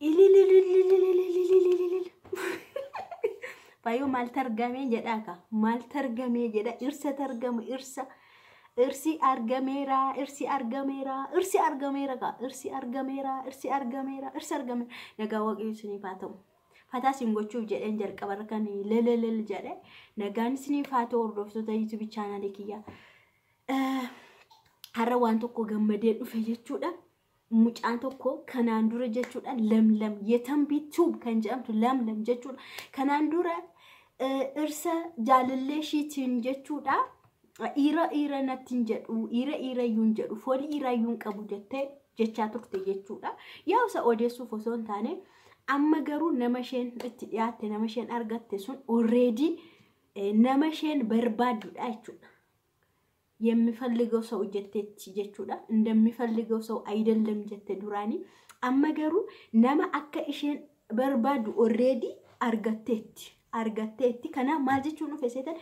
Ilililililililililil. Fayyoo maal targamee jedhaa ka? Maal targamee jedha? Irsa targamu irsa. Irsi argameera, irsi argameera, irsi argameera ka? Irsi argameera, irsi argameera, irsi argameera. Nagaa Waaqayyo isiniif haa ta'u. Fataa isin gochuuf jedheen jalqabarra kan lelelel jedhe. Nagaan isiniif haa ta'u, hordoftoota YouTube chaanaalii kiyyaa. Har'a waan tokko gammadee dhufe jechuudha. Mucaan tokko kanaan dura jechuudha, Lamlam Yetambii Tube kan jedhamtu Lamlam jechuudha. Kanaan dura irsa jaalallee ishiitiin jechuudha. Dhiira dhiira natti hin jedhu, dhiira dhiira iyyuu hin jedhu, foolii dhiiraa iyyuu hin qabu jettee jechaa turte jechuudha. Yaa isa odeessuuf osoo hin taane, amma garuu nama isheen itti dhiyaatte, nama isheen argatte sun already nama isheen barbaaddudha jechuudha. የሚፈልገው ሰው jetteetti jechuudha. እንደሚፈልገው ሰው አይደለም jette duraanii. Amma garuu nama akka isheen barbaaddu already argatteetti. Argatteetti. Kanaaf maal jechuun dhufe seetan?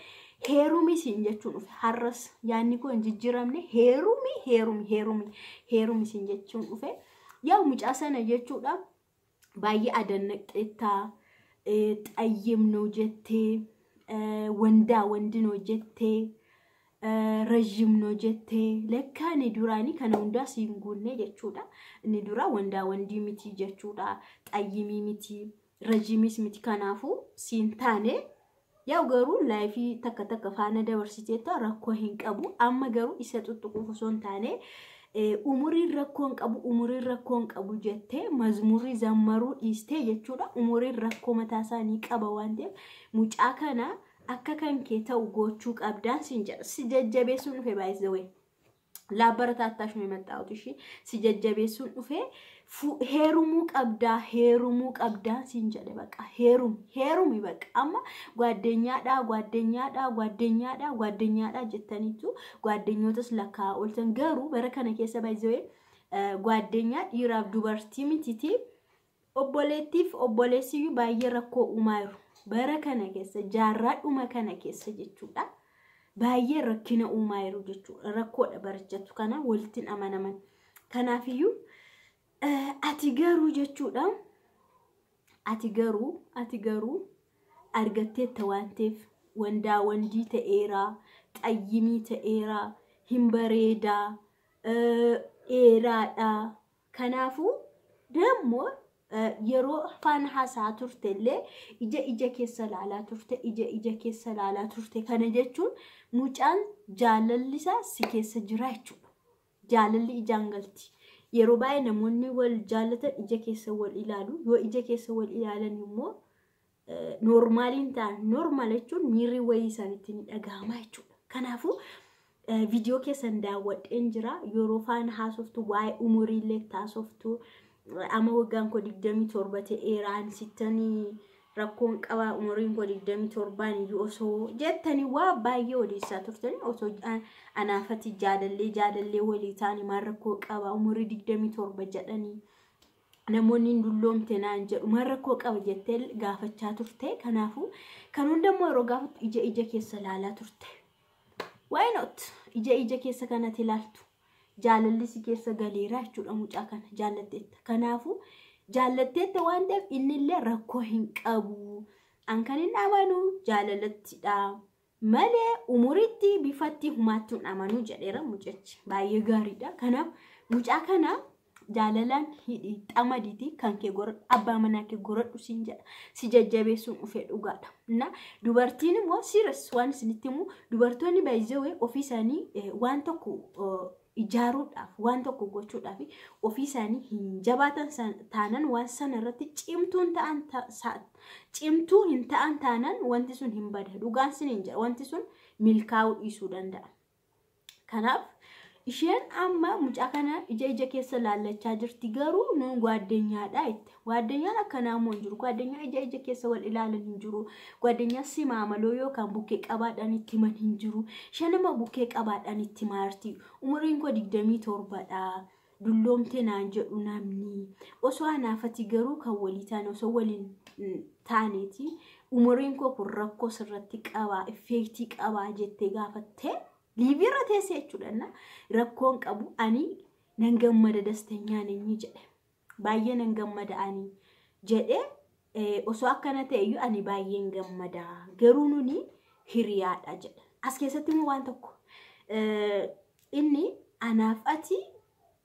Heerumi siin jechuun dhufe. Har'as yaadni koo hin jijjiiramne. Heerumi, heerumi, heerumi, heerumi siin jechuun dhufe. Yaa mucaa sana jechuudha, baay'ee adannaqxeettaa, xayyim ነው jettee, ወንዳ ወንድ ነው jettee, ረዥም ነው jettee. Lakkaa inni duraanii kana hundaa siin guunne jechuudha. Inni dura wandaa wandii miti jechuudha. Xayyimii miti, rajimis miti, kanaafuu siin taane. Yaa garuu life takka takka faana dabarsiteetta, rakkoo hin qabu. Amma garuu isa tuttuquuf osoo hin taane, umuriin rakkoo hin qabu, umuriin rakkoo hin qabu jettee mazmurii zammaruu dhiistee jechuudha. Umuriin rakkoo mataa isaanii qaba waan ta'eef, mucaa kana akka kan kee ta'u gochuu qabdaan siin jedha. Si jajjabeessuun dhufe baay'ee. ላበረታታሽ ነው የመጣሁት። እሺ፣ si jajjabeessuun dhufe. Heerumuu qabdaa, heerumuu qabdaa siin jedhe. Baqa heerumi, heerumi baqa. Amma ጓደኛadha, ጓደኛadha, ጓደኛadha, ጓደኛadha jettaniitu ጓደኞtas lakkaa'aa ooltan. Garuu bara kana keessa baay'ee ጓደኛ dhiiraaf dubartii mititi, obboleettiif obboleessiyyuu baay'ee rakkoo uumaa jiru. Bara kana keessa, jaarraa dhuma kana keessa jechuudha. Baay'ee rakkina uumaa jiru jechuudha. Rakkoodha barachatu kana walitti amanaman. Kanaafiyyuu ati garuu jechuudha. Ati garuu argatteetta waan ta'eef, wandaa wandii ta'eera, xayyimii ta'eera, hin bareedaa, dheeraadha. Kanaafuu dammoo yeroo afaan haasaa turte illee ija ija keessa laalaa turte, ija ija keessa laalaa turte. Kana jechuun mucaan jaalalli isaa si keessa jira jechuudha. Jaalalli ijaan galti. Yeroo baay'ee namoonni wal jaallatan ija keessa wal ilaalu. Yoo ija keessa wal ilaalan immoo normaliin ta'an, normal jechuun miirri wayii isaanitti ni dhagahama jechuudha. Kanaafuu viidiyoo keessan daawwadheen jira. Yeroo faana haasoftu waa'ee umuriillee taasoftu. Amma waggaan koo 27 ta'eeraan sittanii rakkoon qaba, umuriin koo 27n iyyuu osoo jettanii waa baay'ee odeessaa turtanii, osoo anaafati jaalallee jaalallee walii ta'anii maal rakkoo qaba, umurii 27 jedhanii namoonni hin dulloomte naan jedhu, maal rakkoo qaba jettee gaafachaa turte. Kanaafuu kan hundammoo yeroo gaafattu ija ija keessa ilaalaa turte. Why not? Ija ija keessa kanatti ilaaltu. Jaalalli si keessa galeera jechuudha, mucaa kana jaallatteetta. Kanaafuu jaallatteetta waan ta'eef innillee rakkoo hin qabu. An kan hin amanu jaalalattidha. Malee umuritti bifatti humaatti hin amanu jedheera mucichi. Baay'ee gaariidha. Kanaaf mucaa kana jaalalaan hidhii xamadiiti kan kee goradhu, abbaa manaa kee goradhu siin jedha. Si jajjabeessuun dhufee dhugaadha. Na dubartiin immoo serious waan isinitti himu, dubartoonni baay'ee ofii isaanii waan tokko ijaaruudhaaf, waan tokko gochuudhaaf ofii isaanii hin jabaatan taanan, waan sana irratti cimtuu hin ta'an taanan, wanti sun hin bada. Dhugaan sin hin jedha, wanti sun milkaa'uu dhiisuu danda'a. Kanaaf isheen amma mucaa kana ija ija keessa laallachaa jirti, garuu nuun ጓደኛadha jette. ጓደኛን akkanaa immoo hin jiru. ጓደኛ ija ija keessa wal ilaalan hin jiru. ጓደኛ simaamaloo yookaan bukkee qabaadhaan itti himan hin jiru. Isheen immoo bukkee qabaadhaan itti maarti. Umuriin koo 27dha. Dulloomte naan jedhu namni. Osoo anaafati garuu kan walii taane, osoo waliin taaneeti, umuriin koo kun rakkoo sirratti qabaa, effect qabaa jettee gaafattee liveirra teessee jechuudha. Rakkoon qabu, ani nan gammada, ደስተኛ ነኝ jedhe. Baay'ee nan gammada ani. jedhee, osoo akkana ta'e iyyuu ani baay'een gammada, garuu nuni hiriyaadha jedha. As keessatti immoo waan tokko, inni anaaf ati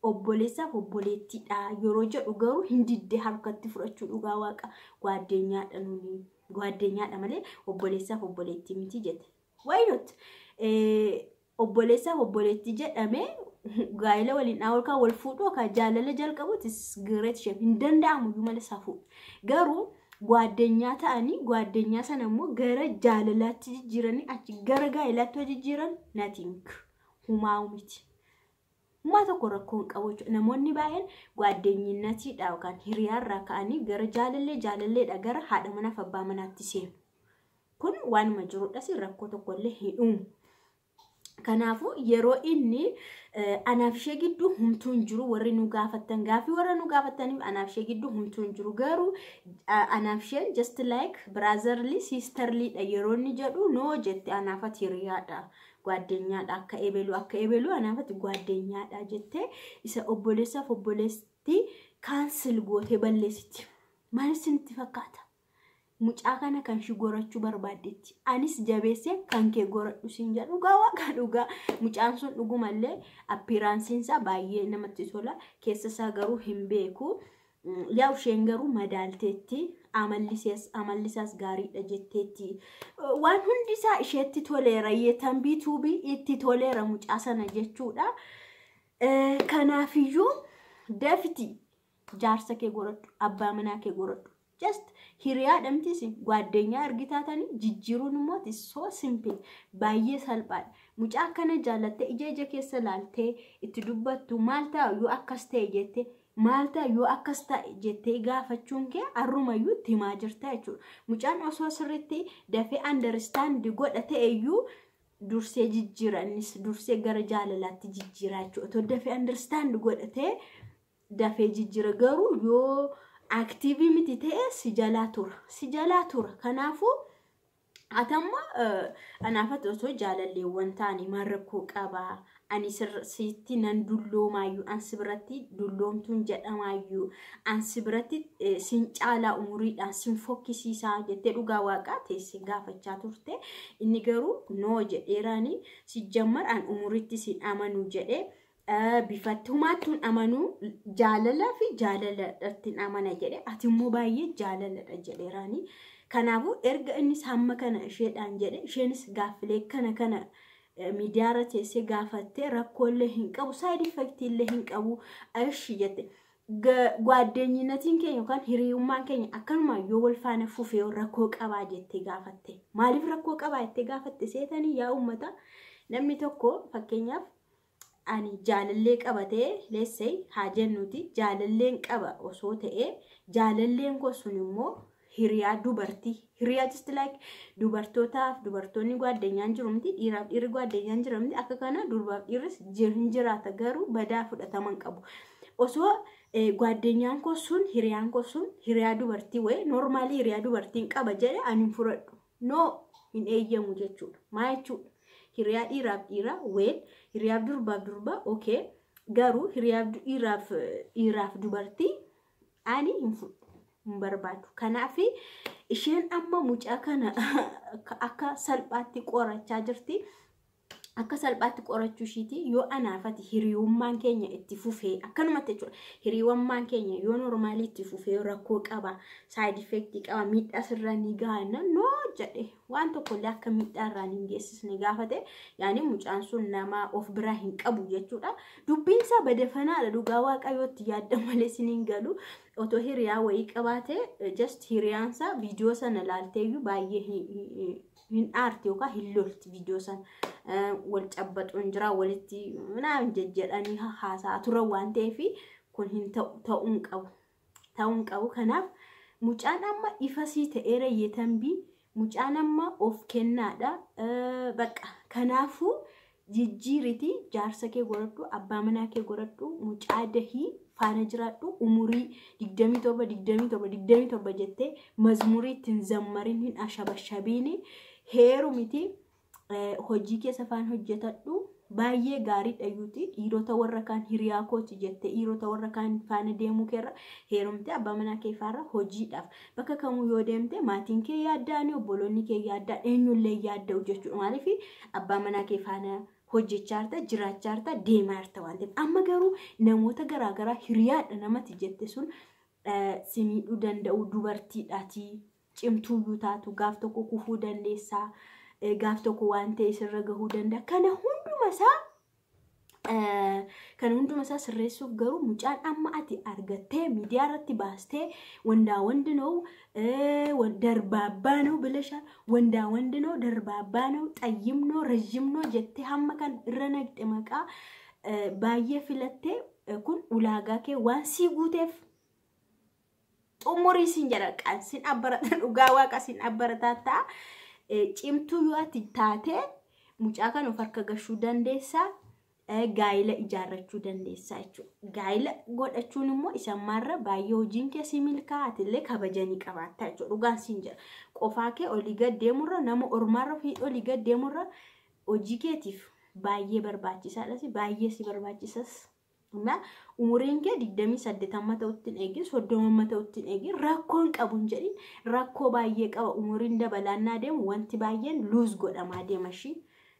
obboleessaaf obboleettiidha yeroo jedhu garuu hin didde harkatti fudhachuu. Dhugaa waaqa, gwaddeenyaadha, nuni gwaddeenyaadha malee obboleessaaf obboleettii miti jette. Why not? Obboleessaaf obboleettii jedhamee gaa'ela waliin dhaawuu yookaan wal fuudhuu yookaan jaalala jalqabuuti great shame, hin danda'amu iyyuu malee safuu. Garuu gwaddeenyaa ta'anii gwaddeenyaa sana immoo gara jaalalaatti jijjiiranii achi gara gaa'elaatti yoo jijjiiran, nothing, humaa miti. Humaa tokko rakkoo hin qabu jechuudha. Namoonni baay'een gwaddeenyinnatiidha yookaan hiriyaarraa ka'anii gara jaalallee, jaalalleedha gara haadha manaaf abbaa manaatti seenu. Kun waanuma jirudhas, rakkoo tokkollee hin uumu. Kanaafuu yeroo inni anaaf ishee gidduu humtuu hin jiru, warri nu gaafattan gaaffii warra nu gaafattaniif, anaaf ishee gidduu humtuu hin jiru, garuu anaaf isheen just like brotherly sisterly dha yeroo inni jedhu, no jette, anaaf ati hiriyaadha, gwaddeenyaadha, akka ebelu akka ebelu anaaf ati gwaddeenyaadha jettee isa obboleessaaf obboleessi cancel gootee balleessiti. Maal isinitti fakkaata? Mucaa kana kan ishii gorachuu barbaaddetti. Anis jabeessee kan kee goradhu siin jedhu. Dhugaa waaqa, dhugaa mucaan sun dhugumallee appearanceiin isaa baay'ee namatti tola. Keessa isaa garuu hin beeku. Yaa, isheen garuu madaalteetti, amalli isaas gaariidha jetteetti. Waan hundi isaa isheetti toleera. Yetambii tuubii itti toleera mucaa sana jechuudha. Kanaafiyyuu dafiti jaarsa kee goradhu, abbaa manaa kee goradhu. Just hiriyaa dhamtis gwaddeenyaa argitaatanii jijjiiruun immoo so simple, baay'ee salphaadha. Mucaa akkana jaallattee ija ija keessa laaltee itti dubbattu, maal ta'a yoo akkas ta'e jettee, maal ta'a yoo akkas ta'e jettee gaafachuun kee arrumayyuu itti himaa jirta jechuudha. Mucaan osoo sirriitti dafee understand godha ta'eyyuu dursee jijjiira, innis dursee gara jaalalaatti jijjiira jechuudha. Otoo dafee understand godhatee dafee jijjiira, garuu yoo active miti ta'e si jalaa tura. Si jalaa tura. Kanaafuu atamma anaafatti osoo jaalalleewwan ta'anii maal rakkoo qabaa? Ani sitti nan dulloomaayyuu, an si biratti dulloomtuun jedhamaayyuu, an si biratti sin caalaa umuriidhaan sin fokkisiisaa jettee dhugaa waaqaa teessee gaafachaa turte. Inni garuu no jedheeraani, si jammar an umuriitti sin amanuu jedhee, bifatti humaattuun amanuu, jaalala fi jaalaladhatti amana jedhe, ati immoo baay'ee jaalaladha jedheeraani. Kanaafuu erga innis hamma kana isheedhaan jedhe, isheenis gaaffilee kana kana miidiyaarra teessee gaafattee, rakkoolee hin qabu, side effectiillee hin qabu ishi jette. Gwaddeenyinatiin keenya yookaan hiriyummaan keenya akkanuma yoo wal faana fufee rakkoo qabaa jettee gaafatte. Maaliif rakkoo qabaa jettee gaafatte seetanii? Yaa uummata, namni tokko fakkeenyaaf ani jaalallee qabatee, leessee haa jennuuti, jaalalleen qaba osoo ta'ee, jaalalleen koo sun immoo hiriyaa dubartii, hiriyaa just like dubartootaaf dubartoonni gwaddeenyaan jiru miti, dhiiraaf dhiirri gwaddeenyaan jiru miti, akka kana durbaaf dhiirris hin jiraata, garuu badaa fudhataman qabu. Osoo gwaddeenyaan koo sun, hiriyaan koo sun hiriyaa dubartii wayii, normally hiriyaa dubartiin qaba jedhe, ani hin fudhadhu. No, hin eeyyamu jechuudha. Maa jechuudha? Hiriyaa dhiiraaf dhiiraa weel, hiriyaaf durbaaf durbaa okay, garuu hiriyaaf dhiiraaf dhiiraaf dubartii ani hin fudhu, hin barbaadu. Kanaaf isheen amma mucaa kana akka salphaatti qorachaa jirti. Akka salphaatti qorachuu ishiiti yoo anaafati hiriyummaan keenya itti fufee akkanumatti jechuudha. Hiriyummaan keenya yoo normally itti fufee rakkoo qaba, side effect qaba, miidhaa sirraa ni gaha, no jedhe, waan tokkollee akka miidhaa irraa hin geessisne gaafate, yaani mucaan sun nama of biraa hin qabu jechuudha. Dubbiin isaa badafanaadha, dhugaa waaqayyootti yaadda malee isiniin galu. Otoo hiriyaa wayii qabaate, just hiriyaansaa viidiyoo sana laalteeyyuu baay'ee hin aarti yookaan hin lolti. Viidiyoo sana wal cabbaxuun jira, walitti naan jejjedhanii haasa'aa turan waan ta'eef kun hin ta'uu hin qabu. Ta'uu hin qabu. Kanaaf mucaan amma ifasii ta'eera, yeetambii mucaan amma of kennaadha. Bakka kanaafuu jijjiiriti jaarsa kee godhadhu, abbaa manaa kee godhadhu, mucaa dahii, faana jiraadhu. Umurii 27, 27, 27 jettee mazmurii ittiin zammarin, hin ashabashabiini, heerumiti, hojii keessa faan hojjetadhu. Baay'ee gaariidha yuuti dhiirota warra kaan hiriyaa kooti jettee dhiirota warra kaan faana deemuu keerra heerumtee abbaa manaa kee faarra hojiidhaaf bakka kamuu yoo deemte maatiin kee yaadda'anii, obboloonni kee yaadda'an, eenyullee yaadda'u jechuudha. Maaliif abbaa manaa kee faana hojjechaa jirta, jiraachaa jirta, deemaa jirta waan ta'eef. Amma garuu namoota garaagaraa hiriyaadha namatti jette sun si miidhuu danda'u. Dubartiidhaatii cimtuuyyuu taatu gaaf tokko kufuu dandeessaa. Gaaf tokko waan ta'e sirra gahuu danda'a. Kana hunduma isaa sirreessuuf garuu mucaan amma ati argattee miidiyaa irratti baastee wandaa wandinoo darbaabbaa ነው ብለሻል። ወንዳ ወንድ ነው፣ ደርባባ ነው፣ ጠይም ነው፣ ረዥም ነው jettee hamma kan irra naqxe maqaa baay'ee filattee kun ulaagaa kee waan sii guuteef xumurii siin jedha. Qaan abbarata, dhugaa waaqa siin abbarataa ta'a. Cimtuu yoo ati taate mucaa kan of harka gashuu dandeessaa. Gaayila ijaarrachuu dandeessaa jechuudha. Gaayila godhachuun immoo isammaarra baay'ee hojiin kee si milkaa, atillee kabajanii qabaatta jechuudha. Dhugaan siin jedha. Qofaa kee olii gad deemurra, nama ormaarra olii gad deemurra, hojii keetiif baay'ee barbaachisaadhas, baay'ee si barbaachisas. Umuriin kee 28 amma ta'utti hin eegin, 30 amma ta'utti hin eegin, rakkoon qabu hin jedhin. Rakkoo baay'ee qaba. Umuriin dabalaannaa deemu wanti baay'een lose godhamaa deema ishii.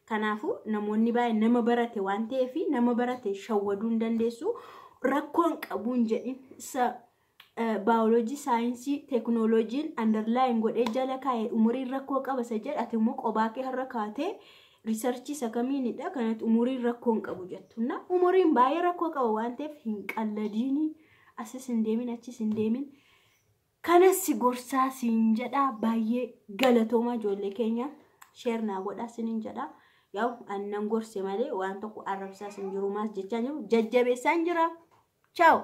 Kanaafuu namoonni baay'een nama barate waan ta'eef nama barate shawwaduu hin dandeessu. Rakkoon qabu hin jedhin. Isa baayoloojii, saayinsii, teeknooloojiin underline godhee jala kaa'ee umuriin rakkoo qaba isa jedha, ati immoo qobaa kee har'a kaatee research isa kamiinidha kanatti umuriin rakkoo hin qabu jettu. Na umuriin baay'ee rakkoo qaba waan ta'eef hin qalladiini, asis hin deemin, achis hin deemin. Kanas si gorsaa siin jedhaa. Baay'ee galatoomaa ijoollee keenya, share naa godhaa sinin jedhaa. Yaa'u annan gorse malee waan tokko arrabsaas hin jiru, maas jechaa jiru, jajjabeessaan jira. Ciao.